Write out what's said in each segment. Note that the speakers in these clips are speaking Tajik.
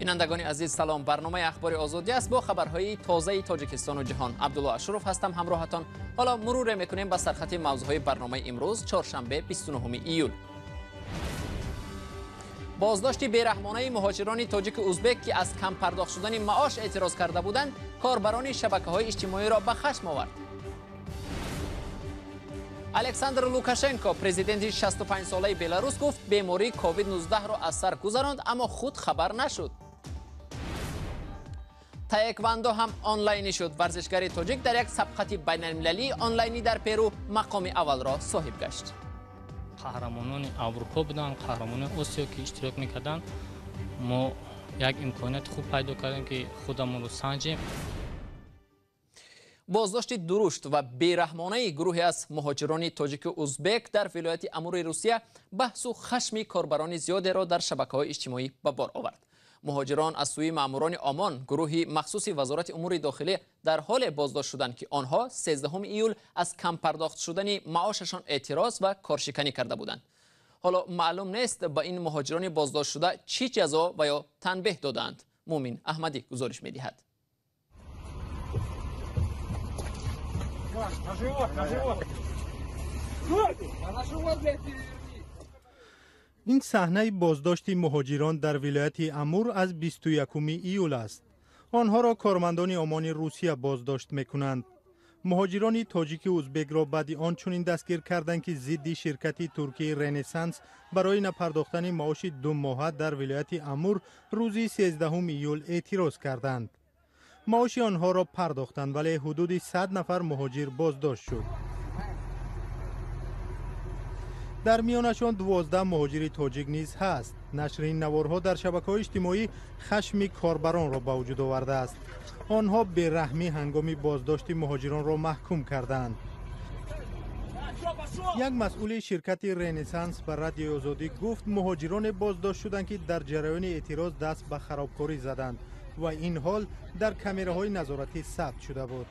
Бинандагони азиз, салом. Барномаи Ахбори Озодӣ аст бо хабарҳои тозаи Тоҷикистону ҷаҳон. Абдулло Ашуров ҳастам ҳамроҳатон. Ҳоло муруре мекунем ба сархати мавзӯъҳои барномаи имрӯз, чоршанбе, 29 июл. Боздошти бераҳмонаи муҳоҷирони тоҷику узбек, ки аз кам пардохт шудани маош эътироз карда буданд, корбарони шабакаҳои иҷтимоиро ба хашм овард. Александр Лукашенко, президенти 65-солаи Беларус, гуфт бемории COVID-19-ро аз сар гузаронд, аммо худ хабар нашуд. Таеквандо ҳам онлайнӣ шуд. Варзишгари тоҷик дар як сабқати байналмилалии онлайнӣ дар Перу мақоми аввалро соҳиб гашт. Қаҳрамонони Аврупо буданд, қаҳрамонони Осиё, ки иштирок мекарданд. Мо як имконияти хуб пайдо кардем, ки худамонро санҷем. Боздошти дурушт ва бераҳмонаи гурӯҳе аз муҳоҷирони тоҷику узбек дар вилояти Амури Русия баҳсу хашми корбарони зиёдеро дар шабакаҳои иҷтимоӣ ба бор овард. Муҳоҷирон аз сӯи маъмурони ОМОН, гурӯҳи махсуси Вазорати умури дохилӣ, дар ҳоле боздошт шуданд, ки онҳо 13 июл аз кам пардохт шудани маошашон эътироз ва коршиканӣ карда буданд. Ҳоло маълум нест, ба ин муҳоҷирони боздоштшуда чӣ ҷазо ва ё танбеҳ додаанд. Мумин Аҳмадӣ гузориш медиҳад. Ин саҳнаи боздошти муҳоҷирон дар вилояти Амур аз 21 июл аст. Онҳоро кормандони ОМОНи Русия боздошт мекунанд. Муҳоҷирони тоҷики узбекро баъди он чунин дастгир карданд, ки зидди ширкати туркии Ренессанс барои напардохтани маоши думоҳа дар вилояти Амур рӯзи 13 июл эътироз карданд. Маоши онҳоро пардохтанд, вале ҳудуди 100 нафар муҳоҷир боздошт шуд. Дар миёнашон 12 муҳоҷири тоҷик низ ҳаст. Нашри ин наворҳо дар шабакаҳои иҷтимоӣ хашми корбаронро ба вуҷуд овардааст. Онҳо бераҳмӣ ҳангоми боздошти муҳоҷиронро маҳкум карданд. Як масъули ширкати Ренессанс ба Радиои Озодӣ гуфт, муҳоҷироне боздошт шуданд, ки дар ҷараёни эътироз даст ба харобкорӣ заданд ва ин ҳол дар камераҳои назоратӣ сабт шуда буд.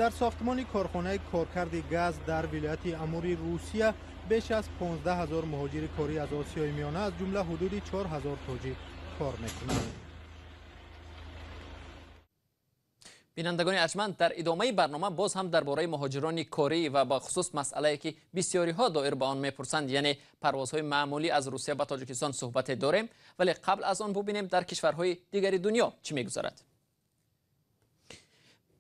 Дар сохтмони корхонаи коркарди газ дар вилояти Амури Русия беш аз 15 ҳазор муҳоҷири корӣ аз Осиёи Миёна, аз ҷумла ҳудуди 4 ҳазор тоҷик, кор мекунанд. Бинандагони арҷманд, дар идомаи барнома боз ҳам дар бораи муҳоҷирони корӣ ва ба хусус масъалае, ки бисёриҳо доир ба он мепурсанд, яъне парвозҳои маъмулӣ аз Русия ба Тоҷикистон, суҳбате дорем. Вале қабл аз он бубинем, дар кишварҳои дигари дунё чӣ мегузарад.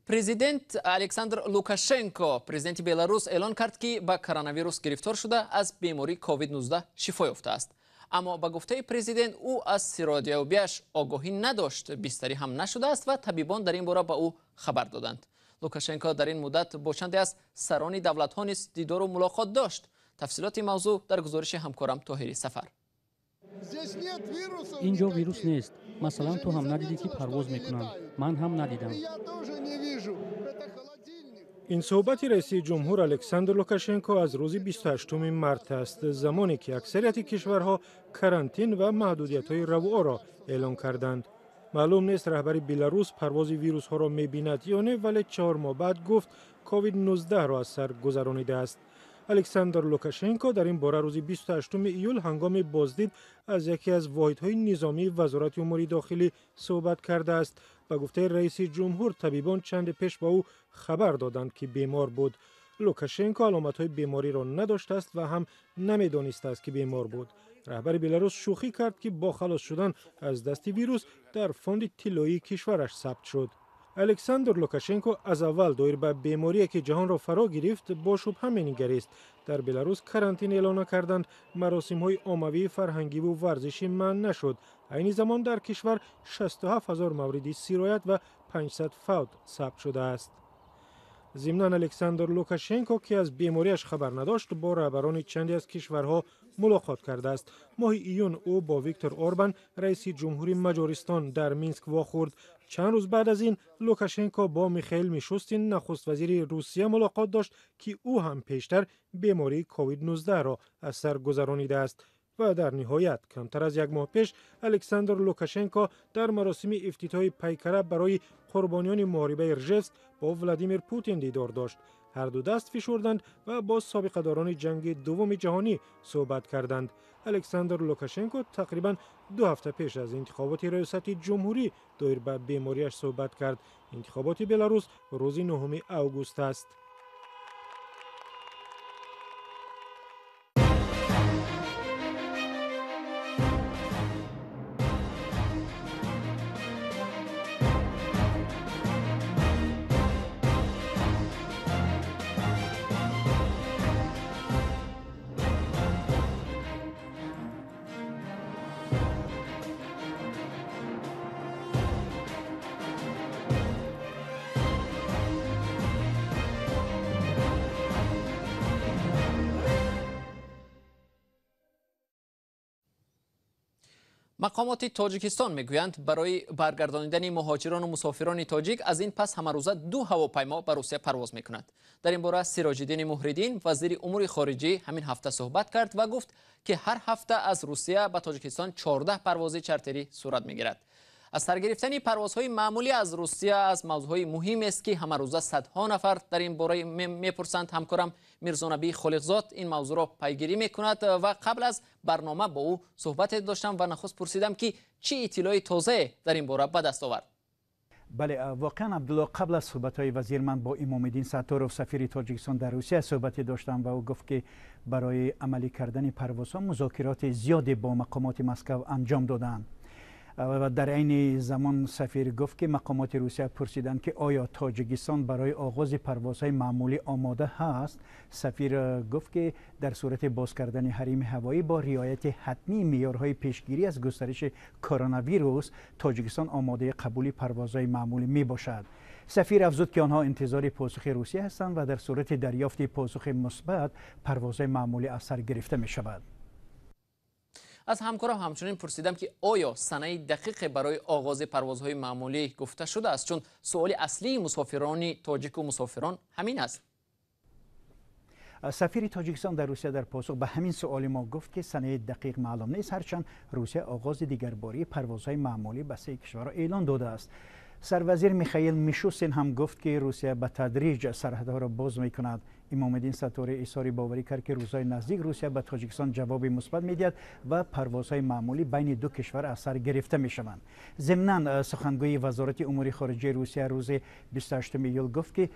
Президент Александр Лукашенко, президенти Беларус, эълон кард, ки ба коронавирус гирифтор шуда, аз бемории COVID-19 шифо ёфтааст. Аммо ба гуфтаи президент, ӯ аз сироятёбиаш огоҳӣ надошт, бистарӣ ҳам нашудааст ва табибон дар ин бора ба ӯ хабар доданд. Лукашенко дар ин муддат бо чанде аз сарони давлатҳо низ дидору мулоқот дошт. Тафсилоти мавзӯъ дар гузориши ҳамкорам Тоҳири Сафар. Ин ҷо вирус нест. Масалан, ту ҳам надидӣ, ки парвоз мекунанд. Ман ҳам надидам. Ин суҳбати раиси ҷумҳур Александр Лукашенко аз рӯзи 28 март аст, замоне ки аксарияти кишварҳо карантин ва маҳдудиятҳои равуоро эълон карданд. Маълум нест, раҳбари Беларус парвози вирусҳоро мебинад ё не, вале 4 моҳ баъд гуфт, COVID-19-ро аз сар гузаронидааст. Александр Лукашенко дар ин бора рӯзи 28 июл ҳангоми боздид аз яке аз воҳидҳои низомии Вазорати умури дохилӣ суҳбат кардааст. Ба гуфтаи раиси ҷумҳур, табибон чанде пеш ба ӯ хабар доданд, ки бемор буд. Лукашенко аломатҳои бемориро надоштааст ва ҳам намедонистааст, ки бемор буд. Раҳбари Беларус шӯхӣ кард, ки бо халос шудан аз дасти вирус дар фонди тиллоии кишвараш сабт шуд. Александр Лукашенко аз аввал доир ба беморие, ки ҷаҳонро фаро гирифт, бо шубҳа менигарист. Дар Беларус карантин эълон накарданд, маросимҳои оммавии фарҳангиву варзишӣ манъ нашуд. Айни замон дар кишвар 67 ҳазор мавриди сироят ва 500 фавт сабт шудааст. Зимнан Александр Лукашенко, ки аз бемориаш хабар надошт, бо раҳбарони чанде аз кишварҳо мулоқот кардааст. Моҳи июн ӯ бо Виктор Орбан, раиси ҷумҳури Маҷористон, дар Минск вохӯрд. Чанд рӯз баъд аз ин Лукашенко бо Михаил Мишустин, нахуствазири Русия, мулоқот дошт, ки ӯ ҳам пештар бемории COVID-19-ро аз сар гузаронидааст. Ва дар ниҳоят камтар аз як моҳ пеш Александр Лукашенко дар маросими ифтитоҳи пайкара барои қурбониёни муҳорибаи Ржевск бо Владимир Путин дидор дошт. Ҳар ду даст фишурданд ва бо собиқадорони ҷанги дуввуми ҷаҳонӣ суҳбат карданд. Александр Лукашенко тақрибан 2 ҳафта пеш аз интихоботи раёсати ҷумҳурӣ доир ба бемориаш суҳбат кард. Интихоботи Беларус рӯзи 9 август аст. Мақомоти Тоҷикистон мегӯянд, барои баргардонидани муҳоҷирону мусофирони тоҷик аз ин пас ҳамарӯза 2 ҳавопаймо ба Русия парвоз мекунад. Дар ин бора Сироҷиддини Муҳриддин, вазири умури хориҷӣ, ҳамин ҳафта суҳбат кард ва гуфт, ки ҳар ҳафта аз Русия ба Тоҷикистон 14 парвози чартерӣ сурат мегирад. Аз сар гирифтани парвозҳои маъмулӣ аз Русия аз мавзӯъҳои муҳимест, ки ҳамарӯза садҳо нафар дар ин бора мепурсанд. Ҳамкорам Мирзонабӣ Холиқзод ин мавзӯъро пайгирӣ мекунад ва қабл аз барнома бо ӯ суҳбате доштам ва нахуст пурсидам, ки чӣ иттилои тозае дар ин бора ба даст овард. Бале, воқеан, Абдулло, қабл аз суҳбатҳои вазир ман бо Имомиддин Сатторов, сафири Тоҷикистон дар Русия, суҳбате доштам ва ӯ гуфт, ки барои амалӣ кардани парвозҳо музокироти зиёде бо мақомоти Москав анҷом додаанд. Ва дар айни замон сафир гуфт, ки мақомоти Русия пурсиданд, ки оё Тоҷикистон барои оғози парвозҳои маъмулӣ омода ҳаст. Сафир гуфт, ки дар сурати боз кардани ҳарими ҳавоӣ бо риояти ҳатмии меъёрҳои пешгирӣ аз густариши коронавирус, Тоҷикистон омодаи қабули парвозҳои маъмулӣ мебошад. Сафир афзуд, ки онҳо интизори посухи Русия ҳастанд ва дар сурати дарёфти посухи мусбат парвозҳои маъмулӣ аз сар гирифта мешавад. Аз ҳамкорам ҳамчунин пурсидам, ки оё санаи дақиқе барои оғози парвозҳои маъмулӣ гуфта шудааст, чун суоли аслии мусофирони тоҷику мусофирон ҳамин аст. Сафири Тоҷикистон дар Русия дар посух ба ҳамин суоли мо гуфт, ки санаи дақиқ маълум нест, ҳарчанд Русия оғози дигарбории парвозҳои маъмулӣ ба 3 кишварро эълон додааст. Сарвазир Михаил Мишустин ҳам гуфт, ки Русия ба тадриҷ сарҳадҳоро боз мекунад. Имомиддин Сатторӣ изҳори боварӣ кард, ки рӯзҳои наздик Русия ба Тоҷикистон ҷавоби мусбат медиҳад ва парвозҳои маъмулӣ байни ду кишвар аз сар гирифта мешаванд. Зимнан, сухангӯи Вазорати умури хориҷаи Русия рӯзи 28 июл гуфт, ки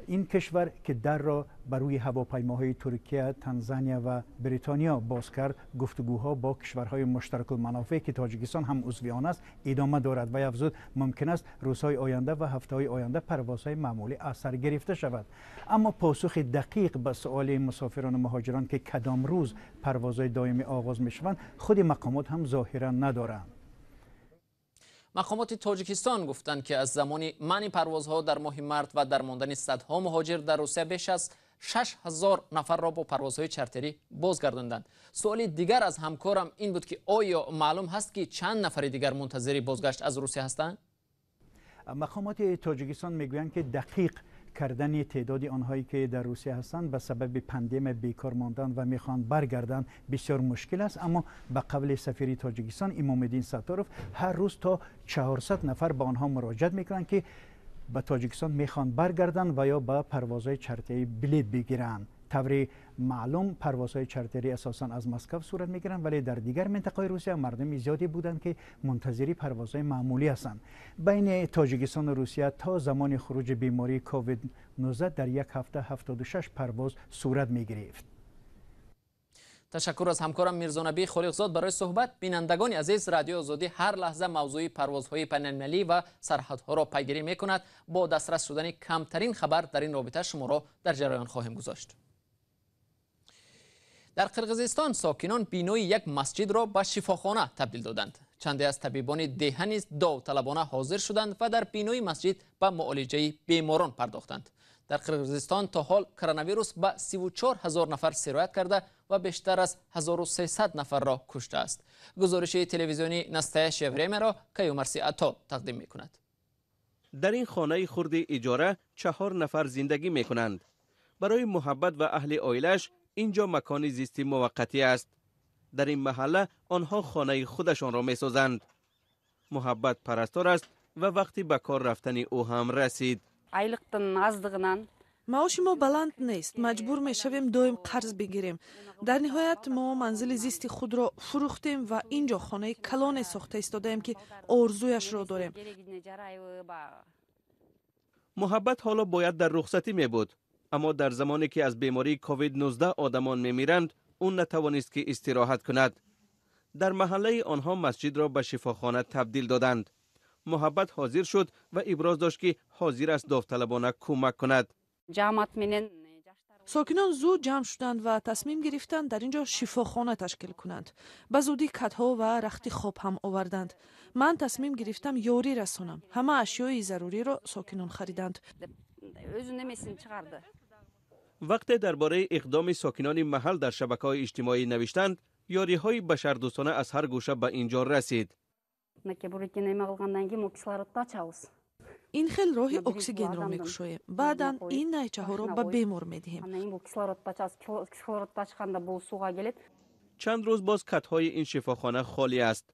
ин кишвар, ки дарро ба рӯи ҳавопаймоҳои Туркия, Танзания ва Бритониё боз кард, гуфтугӯҳо бо кишварҳои муштаракулманофеъ, ки Тоҷикистон ҳам узви он аст, идома дорад ва афзуд, мумкин аст рӯзҳои оянда ва ҳафтаҳои оянда парвозҳои маъмулӣ аз сар гирифта шавад. Аммо посухи дақиқ ба суоли мусофирону муҳоҷирон, ки кадом рӯз парвозҳои доимӣ оғоз мешаванд, худи мақомот ҳам зоҳиран надоранд. Мақомоти Тоҷикистон гуфтанд, ки аз замони манъи парвозҳо дар моҳи март ва дар мондани садҳо муҳоҷир дар Русия беш аз 6000 нафарро бо парвозҳои чартерӣ бозгардонданд. Суоли дигар аз ҳамкорам ин буд, ки оё маълум ҳаст, ки чанд нафари дигар мунтазири бозгашт аз Русия ҳастанд? Мақомоти Тоҷикистон мегӯянд, ки дақиқ кардани теъдоди онҳое, ки дар Русия ҳастанд, ба сабаби пандемия бекор мондан ва мехоҳанд баргарданд, бисёр мушкил аст. Аммо ба қавли сафири Тоҷикистон Имомиддин Сатторов, ҳар рӯз то 400 нафар ба онҳо муроҷиат мекунанд, ки ба Тоҷикистон мехоҳанд баргарданд ва ё ба парвозҳои чартерӣ билет бигиранд. Таври маълум, парвозҳои чартерӣ асосан аз Москав сурат мегиранд, вале дар дигар минтақаҳои Русия мардуми зиёде буданд, ки мунтазири парвозҳои маъмулӣ ҳастанд. Байни Тоҷикистону Русия то замони хуруҷи бемории COVID-19 дар як ҳафта 76 парвоз сурат мегирифт. Ташаккур аз ҳамкорам Мирзонабӣ Холиқзод барои суҳбат. Бинандагони азиз, Радиои Озодӣ ҳар лаҳза мавзӯи парвозҳои байналмилалӣ ва сарҳадҳоро пайгирӣ мекунад. Бо дастрас шудани камтарин хабар дар ин робита шуморо дар ҷараён хоҳем гузошт. Дар Қирғизистон сокинон бинои як масҷидро ба шифохона табдил доданд. Чанде аз табибони деҳа низ довталабона ҳозир шуданд ва дар бинои масҷид ба муолиҷаи беморон пардохтанд. Дар Қирғизистон то ҳол коронавирус ба 34 ҳазор нафар сироят карда ва бештар аз 1300 нафарро куштааст. Гузориши телевизиони Настоящее времяро Каюмарси Ато тақдим мекунад. Дар ин хонаи хурди иҷора 4 нафар зиндагӣ мекунанд. Барои Муҳаббат ва аҳли оилааш инҷо макони зисти муваққатӣ аст. Дар ин маҳалла онҳо хонаи худашонро месозанд. Муҳаббат парастор аст ва вақти ба кор рафтани ӯ ҳам расид. Айлықтың аздығынан Маоши мо баланд нест, маҷбур мешавем доим қарз бигирем. Дар ниҳоят мо манзили зисти худро фурӯхтем ва ин ҷо хонаи калоне сохта истодаем, ки орзуяшро дорем. Муҳаббат ҳоло бояд дар рухсатӣ мебуд, аммо дар замоне ки аз бемории ковид-19 одамон мемиранд, ӯ натавонист ки истироҳат кунад. Дар маҳаллаи онҳо масҷидро ба шифохона табдил доданд. Муҳаббат ҳозир шуд ва иброз дошт, ки ҳозир аст довталабона кӯмак кунад. Сокинон зуд ҷамъ шуданд ва тасмим гирифтанд дар ин ҷо шифохона ташкил кунанд. Ба зудӣ катҳо ва рахти хоб ҳам оварданд. Ман тасмим гирифтам ёрӣ расонам. Ҳама ашёи заруриро сокинон хариданд. Вақте дар бораи иқдоми сокинони маҳал дар шабакаҳои иҷтимоӣ навиштанд, ёриҳои башардӯстона аз ҳар гӯша ба ин ҷо расид. Ин хел роҳи оксигенро мекушоем. Баъдан ин найчаҳоро ба бемор медиҳем. Чанд рӯз боз катҳои ин шифохона холӣ аст.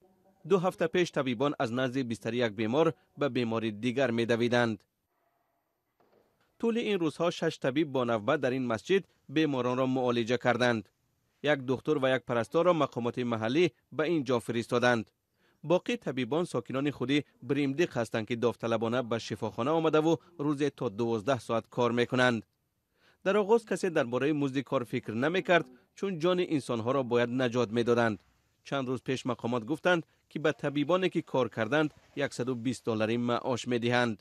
2 ҳафта пеш табибон аз назди бистари як бемор ба бемори дигар медавиданд. Тӯли ин рӯзҳо 6 табиб бо навбат дар ин масҷид беморонро муолиҷа карданд. Як духтур ва як парасторро мақомоти маҳаллӣ ба ин ҷо фиристоданд. Боқӣ табибон сокинони худи Бримдиқ ҳастанд, ки довталабона ба шифохона омадаву рӯзе то 12 соат кор мекунанд. Дар оғоз касе дар бораи музди кор фикр намекард, чун ҷони инсонҳоро бояд наҷот медоданд. Чанд рӯз пеш мақомот гуфтанд, ки ба табибоне ки кор карданд $120 маош медиҳанд.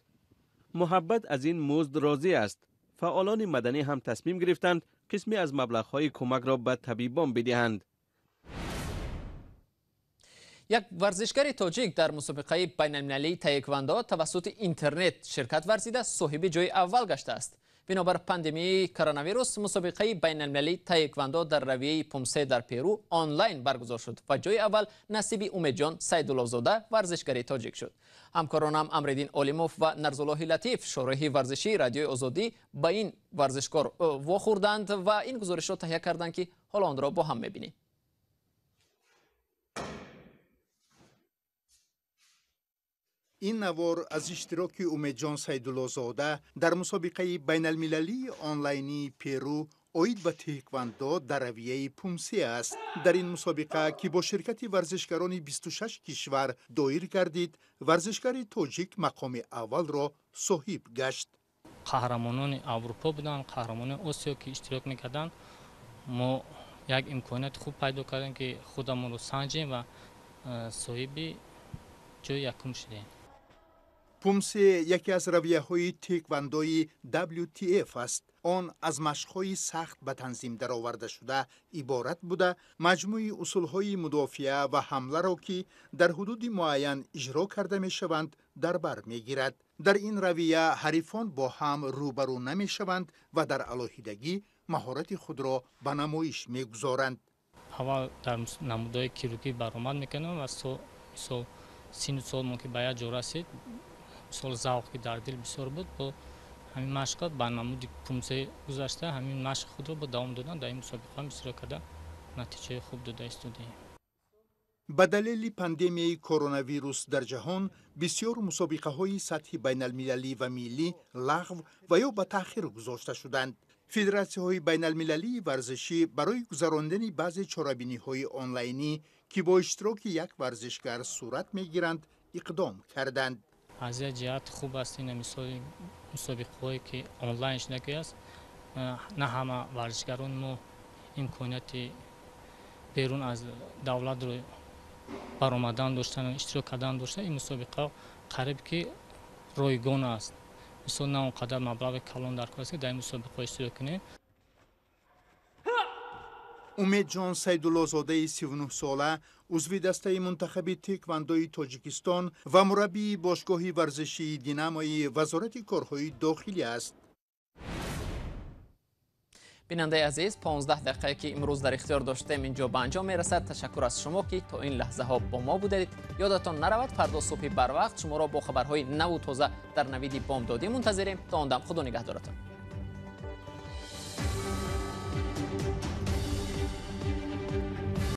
Муҳаббат аз ин музд розӣ аст. Фаъолони маданӣ ҳам тасмим гирифтанд қисме аз маблағҳои кӯмакро ба табибон бидиҳанд. Як варзишгари тоҷик дар мусобиқаи байналмилалии таеквондо тавассути интернет ширкат варзида соҳиби ҷои аввал гаштааст. Бинобар пандемияи коронавирус мусобиқаи байналмилалии таеквондо дар равияи пумсе дар Перу онлайн баргузор шуд ва ҷои аввал насиби Умедҷон Сайдуллозода варзишгари тоҷик шуд. Ҳамкоронам Амриддин Олимов ва Нарзуллоҳи Латиф, шореҳи варзишии Радиои Озодӣ, ба ин варзишкор вохӯрданд ва ин гузоришро таҳия карданд, ки ҳоло онро бо ҳам мебинем. Ин навор аз иштироки Умедҷон Сайдуллозода дар мусобиқаи байналмилалии онлайнии Перу оид ба таеквондо дар равияи пумсе аст. Дар ин мусобиқа, ки бо ширкати варзишгарони 26 кишвар доир гардид, варзишгари тоҷик мақоми аввалро соҳиб гашт. Қаҳрамонони Аврупо буданд, қаҳрамонони Осиё ки иштирок мекарданд. Мо як имконияти хуб пайдо кардем, ки худамонро санҷем ва соҳиби ҷои якум шудем. Пумсе яке аз равияҳои таеквондои WTF аст. Он аз машқҳои сахт ба танзим даровардашуда иборат буда, маҷмӯи усулҳои мудофиа ва ҳамларо, ки дар ҳудуди муайян иҷро карда мешаванд, дар бар мегирад. Дар ин равия ҳарифон бо ҳам рӯбарӯ намешаванд ва дар алоҳидагӣ маҳорати худро ба намоиш мегузоранд. Аввал дар намудҳои кирургӣ баромад мекунам ва мисол сину сол мо ки ба як ҷо расид, мисол завқ ки дар дил бисёр буд, бо ҳамин машқ ба намуди пумсе гузашта, ҳамин машқи худро бо давом додан дар ин мусобиқа иштирок карда натиҷаи хуб дода истодаем. Ба далели пандемияи коронавирус дар ҷаҳон бисёр мусобиқаҳои сатҳи байналмилалӣ ва миллӣ лағв ва ё ба таъхир гузошта шуданд. Федератсияҳои байналмилалии варзишӣ барои гузарондани баъзе чорабиниҳои онлайнӣ, ки бо иштироки як варзишгар сурат мегиранд, иқдом карданд. Аз як ҷиҳат хуб аст ин мисоли мусобиқаҳое ки онлайн шудагӣ аст. На ҳама варзишгарони мо имконияти берун аз давлатро баромадан доштан, иштирок кардан доштан. Ин мусобиқа қариб ки ройгон аст. Мисол на он қадар маблағи калон дар кор аст, ки дар ин мусобиқаҳо иштирок кунем. Умедҷон Сайдуллозодаи 39сола, узви дастаи мунтахаби таеквондои Тоҷикистон ва мураббии бошгоҳи варзишии Динамои Вазорати корҳои дохилӣ аст. Бинандаи азиз, 15 дақиқае ки имрӯз дар ихтиёр доштем инҷо ба анҷом мерасад. Ташаккур аз шумо, ки то ин лаҳзаҳо бо мо будед. Ёдатон наравад, фардо субҳи барвақт шуморо бо хабарҳои наву тоза дар навиди бомдодӣ мунтазирем. То он дам худо нигаҳдоратон.